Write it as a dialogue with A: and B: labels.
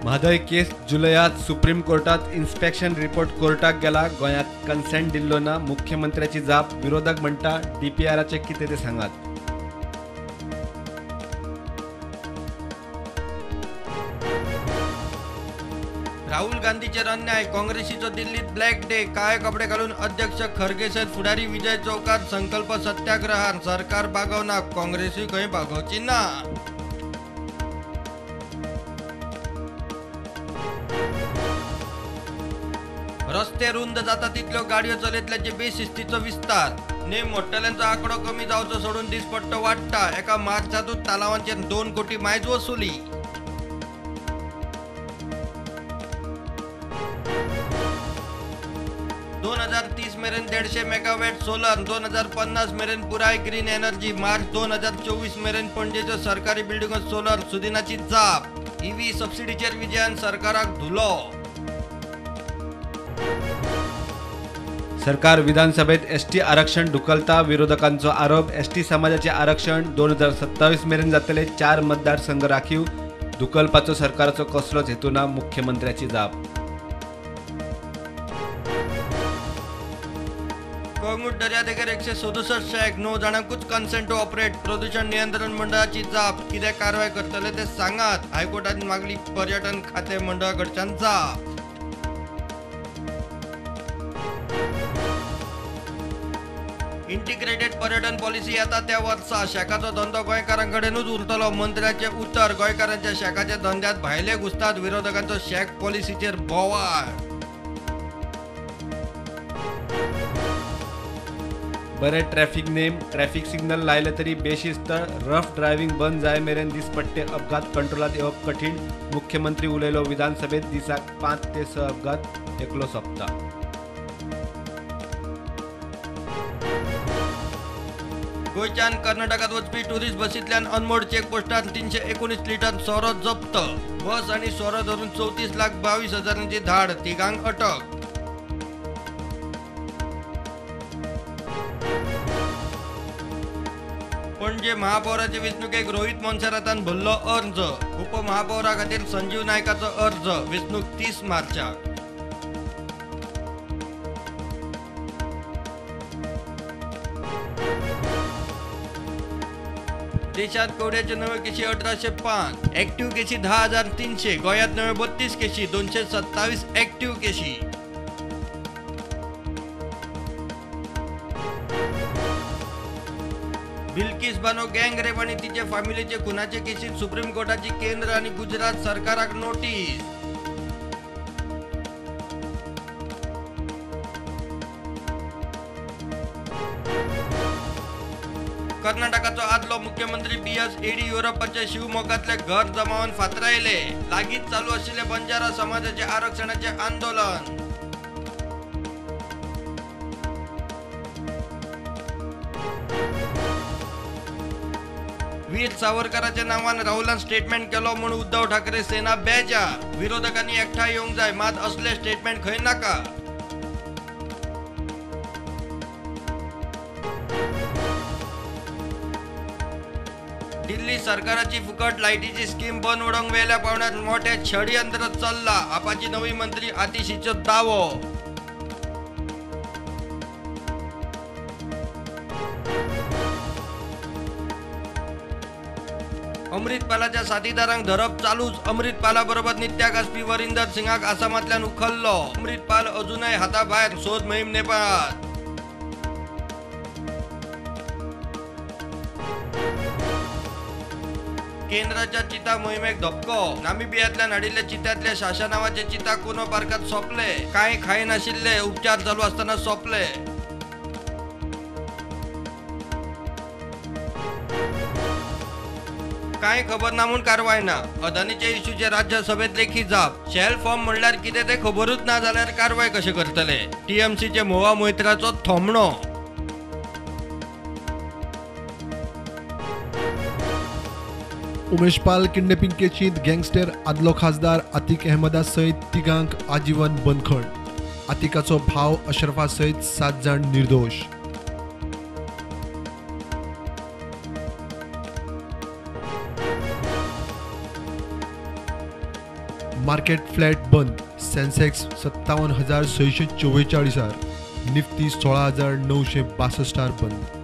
A: म्हादय केस जुलयात supreme कोर्टात inspection report कोर्टाक गेला. गोंयाक कन्सेंट दिल्लो ना. मुख्यमंत्र्याची जाप. विरोधक म्हणटा डीपीआराचे कितें ते सांगात.
B: राहुल गांधीचेर अन्याय. काँग्रेसीचो दिल्लीत ब्लॅक डे. काळे कपडे घालून अध्यक्ष खरगे सयत फुडारी विजय चौकात संकल्प सत्याग्रहान. सरकार बागवना, काँग्रेसूय खंय बागोवची ना. रस्ते रुंद जाता तितल्यो गाडयो चलयतल्याचे बेशिस्तीचो विस्तार. नेम मोडटल्यांचो आंकडो कमी जावचो सोडून दिसपट्टो वाडटा. एका मार्चातूच तालावांचेर 2 कोटी मायज वसुली. ...2030 मेरेन 150 मेगावॅट सोलर, 2050 मेरेन पुराय ग्रीन एनर्जी. मार्च 2024 मेरेन पणजेच्यो सरकारी बिल्डिंगो सोलर. सुदिनाची जाप. ईव्ही सबसिडीचेर विजयान सरकाराक धुलो.
A: सरकार विधानसभेत एसटी आरक्षण ढुकलता. विरोधकांचो आरोप. एसटी समाजाचे आरक्षण 2027 मेरेन जातले. 4 मतदारसंघ राखीव. ढुकलपाचो सरकाराचो कसलोच हेतू ना. मुख्यमंत्र्याची जाप.
B: कळंगूट दर्यादेगेर 167 शॅक, 9 जाणांकूच कन्सेंट टू ऑपरेट. प्रदूषण नियंत्रण मंडळाची जाप. कितें कारवाय करतले ते सांगात. हायकोर्टान मागली पर्यटन खातें मंडळा कडच्यान जाप. इंटिग्रेटेड पर्यटन पॉलिसी येता त्या वर्सा. शॅकाचो धंदो गोंयकारांकडेनूच उरतलो. मंत्र्याचें उतर. गोंयकारांच्या शॅकाच्या धंद्यात भायले घुसतात. विरोधकांचो शॅक पॉलिसीचेर बोवाळ.
A: बरे ट्रॅफिक नेम, ट्रॅफिक सिग्नल लायले तरी बेशिस्त. रफ ड्रायव्हिंग बंद जाय मेरेन दिसपट्टे अपघात कंट्रोलात येवप कठीण. मुख्यमंत्री उलयलो विधानसभेत. दिसाक 5 ते 6 अपघात एकलो सोंपता.
B: गोंयच्यान कर्नाटकात वचपी टुरिस्ट बसींतल्यान अनमोड चेकपोस्टार 319 लिटर सोरो जप्त. बस आनी सोरो धरून 34,22,000 धाड. तिगांक अटक. पणजे महापौराचे वेंचणुकेक रोहित मोन्सेरातान भरलो अर्ज. उपमहापौरा खातीर संजीव नायकाचो अर्ज. वेंचणूक 30 मार्चाक. देशात कोविडाच्यो नव्यो केशी 1805, ऍक्टिव्ह केशी 10,300. गोंयांत नव्यो 32 केशी, 227 ऍक्टिव्ह केशी. बिल्किस बानो गँग रेप आनी तिचे फामिलीचे खुनाचे केशीत सुप्रीम कोर्टाची केंद्र आनी गुजरात सरकाराक नोटीस. कर्नाटकाचो आदलो मुख्यमंत्री बी.एस. येडियुरप्पाचे शिवमोग्गांतले घर जमावान फातरायले. लागींच चालू आशिल्ले बंजारा समाजाचे आरक्षणाचे आंदोलन. वीर सावरकराच्या नावान राहुलान स्टेटमेंट केलो म्हूण उद्धव ठाकरे सेना बेजार. विरोधकांनी एकठांय येवंक जाय, मात असले स्टेटमेंट खंय नाका. दिल्ली सरकाराची फुकट लायटीची स्कीम बंद उडोवंक वेल्या पावण्यार मोठे षडयंत्र चल्ला. आपाची नवी मंत्री आतिशीचो दावो. अमृतपालाच्या साथीदारांक धरप चालूच. अमृतपाला बरोबर नित्याक आसपी वरिंदर सिंगाक आसामांतल्यान उखल्लो. अमृतपाल अजूनय हाताभायर. सोद मोहीम नेपाळात. केंद्राच्या चिता मोहिमेक धपको. नामिबियांतल्यान हाडिल्ले चित्यांतले शाशा नावाचे चिता कुनो पार्कात सोंपले. कांय खायनाशिल्ले. उपचार चालू आसतना सोंपले. कांय खबर ना म्हूण कारवाय ना. अदानीचे इश्यूचे राज्यसभेत लेखी जाप. शेल फॉर्म म्हणल्यार कितें तें खबरूच ना जाल्यार कारवाय कशें करतले. टीएमसीचे मोवा मोहित्राचो थोमणो.
C: उमेश पाल किडनॅपिंग केशींत गँगस्टर आदलो खासदार आतिक अहमदा सयत तिगांक आजीवन बंदखण. आतिकाचो भाव अशरफा सयत 7 जाण निर्दोश. मार्केट फ्लॅट बंद. सेन्सेक्स 57,644, निफ्टी 16,962 बंद.